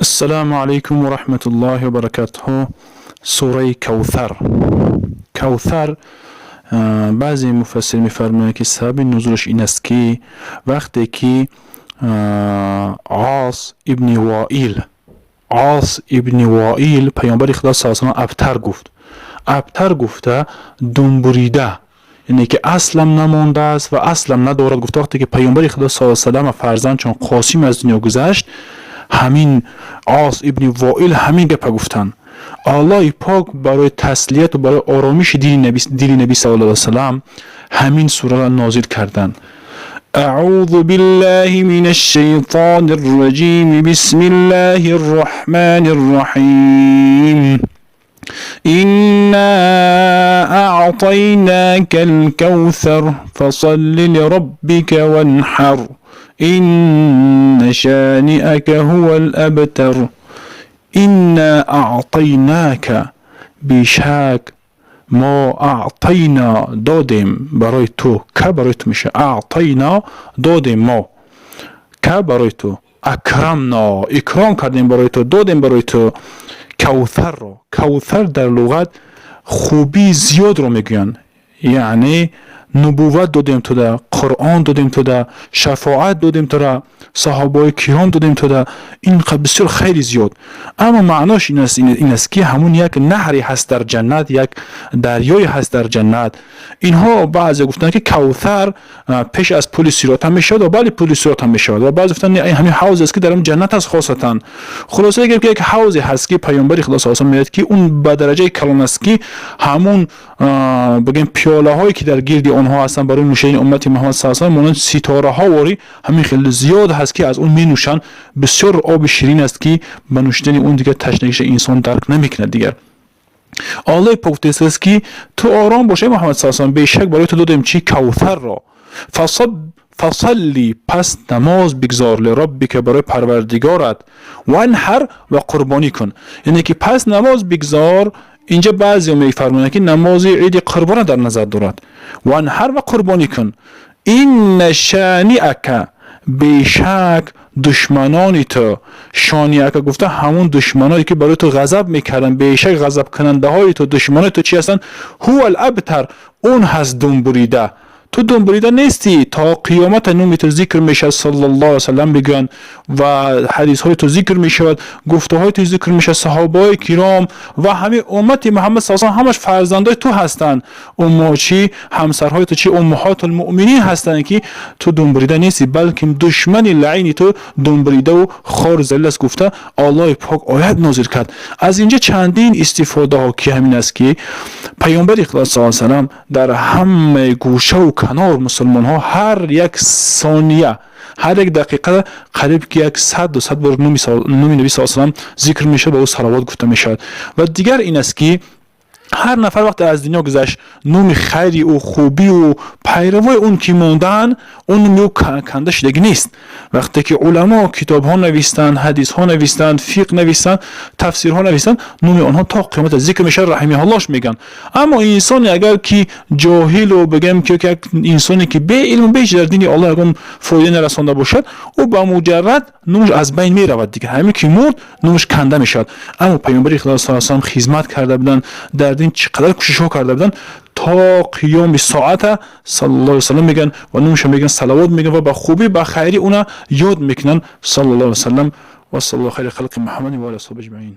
Ассалому алайкум ва раҳматуллоҳи ва баракатуҳ. Сураи Кавсар. Кавсар, баъзе муфассир мефармоянд, ки сабаби нузулаш ин аст, ки вақте ки Ос ибни Воил, Ос ибни Воил паёмбари Худо саллаллоҳу алайҳи васаллам абтар гуфт. Абтар гуфта, думбурида, яъне ки аслам намондааст ва аслам надорад гуфта, вақте ки паёмбари Худо саллаллоҳу алайҳи васаллам фарзандшон Қосим аз дунё гузашт, ҳамин Ос ибни Воил ҳамин гапа гуфтанд. Аллоҳи Пок барои таслияту барои оромиши дили Наби саллаллоҳу алайҳи васаллам ҳамин сураро нозил карданд. أعوذ بالله من الشيطان الرجيم. بسم الله الرحمن الرحيم. إنا أعطيناك الكوثر فصل لربك وانحر إن شانئك هو الأبتر. إنا أعطيناك, бешак мо, أعطينا, додем барои ту, ك барои ту меша, أعطينا, додем мо, ك барои ту, أكرمنا, икром кардем барои ту, додем барои ту Кавсарро. Кавсар дар луғат хубии зиёдро мегӯянд, яъне нубувват додем туда, Қуръон додем туда, шафоат додем тура, саҳобаҳои киром додем туда, ин бисёр хайри зиёд. Аммо маънош ин аст, ки ҳамун як наҳре ҳаст дар ҷаннат, як дарёе ҳаст дар ҷаннат. Инҳо баъзе гуфтанд, ки Кавсар пеш аз пули Сирот ҳам мешавад ва баъди пули Сирот ҳам мешавад, ва баъзе гуфтанд, ҳамин ҳавзе аст, ки дар ҷаннат аст хосатан. Хулоса гап, ки як ҳавзе ҳаст, ки паёмбари Худо саллаллоҳу мегӯяд, ки он ба дараҷаи калон аст, ки ҳамун бигем пиёлаҳое, ки дар гирди онҳо ҳастанд барои нӯшидани уммати Муҳаммад саллаллоҳу алайҳи васаллам, монанд ситораҳо ворӣ ҳамин хеле зиёд ҳаст, ки аз он менӯшанд. Бисёр оби ширин аст, ки ба нӯшидани он дигар ташнагиша инсон дарк намекунад дигар. Аллоҳи Пок гуфтааст, ки ту ором бош, эй Муҳаммад саллаллоҳу алайҳи васаллам, бешак барои ту додем чи? Кавсарро. فصل, пас намоз бигзор, لربك, барои Парвардигорат, وانحر, ва қурбонӣ кун. Яъне ки пас намоз бигзор, инҷа баъзео мефармоянд, ки намози иди қурбона дар назар дорад. وانحر, ва қурбонӣ кун. إن شانئك, бешак душманони ту, شانئك гуфта ҳамун душманое, ки барои ту ғазаб мекарданд, бешак ғазабкунандаҳои ту, душманои ту чи ҳастанд? هو الأبتر, он ҳаст думбурида. Ту думбурида нестӣ, то қиёмата номи ту зикр мешавад, саллаллоҳу алайҳи васаллам бигӯянд, ва ҳадисҳои ту зикр мешавад, гуфтаҳои ту зикр мешавад. Саҳобаҳои киром ва ҳамин уммати Муҳаммад саллаллоҳу ҳамаш фарзандои ту ҳастанд. Уммо чӣ, ҳамсарҳои ту чӣ, أمهات المؤمنين ҳастанд, ки ту думбурида нестӣ, балки душмани лаъини ту думбуридаву хору залил аст гуфта, Аллоҳи Пок оят нозил кард. Аз инҷа чандин истифодаҳо, ки ҳамин аст, ки паёмбари Худо саллаллоҳу салам дар ҳамаи гӯшаву канор мусулмонҳо ҳар як сония, ҳар як дақиқа қариб ки як сад, 200 бор номи Наби саллаллоҳу салам зикр мешавад, ба ӯ салавот гуфта мешавад. Ва дигар ин аст, ки ҳар нафар вақте аз дунё гузашт, номи хайри ӯ, хубиу пайравои он ки мондаанд, он номи ӯ канда шудагӣ нест. Вақте ки уламо китобҳо навистанд, ҳадисҳо навистанд, фиқҳ навистанд, тафсирҳо навистанд, номи онҳо то қиёмата зикр мешавад, رحمه الله ш мегӯянд. Аммо инсоне агар ки ҷоҳилу бигӯем, ки як инсоне, ки беилму беҳеҷ дар дини Аллоҳ ягон фоида нарасонда бошад, ӯ ба муҷаррад номаш аз байн меравад дигар. Ҳамин ки мурд, номаш канда мешавад. Аммо паёмбари Худо саллаллоҳу алайҳи васаллам хизмат карда буданд, дар дин чӣ қадар кӯшишҳо карда буданд, то қиёми соата саллаллоҳу алайҳи васаллам мегӯянд ва номаша мегӯянд, салавот мегӯянд ва ба хубӣ, ба хайрӣ уна ёд мекунанд, саллаллоҳу алайҳи васаллам. وصلى الله خير خلق محمد وعلى اصحابه اجمعين.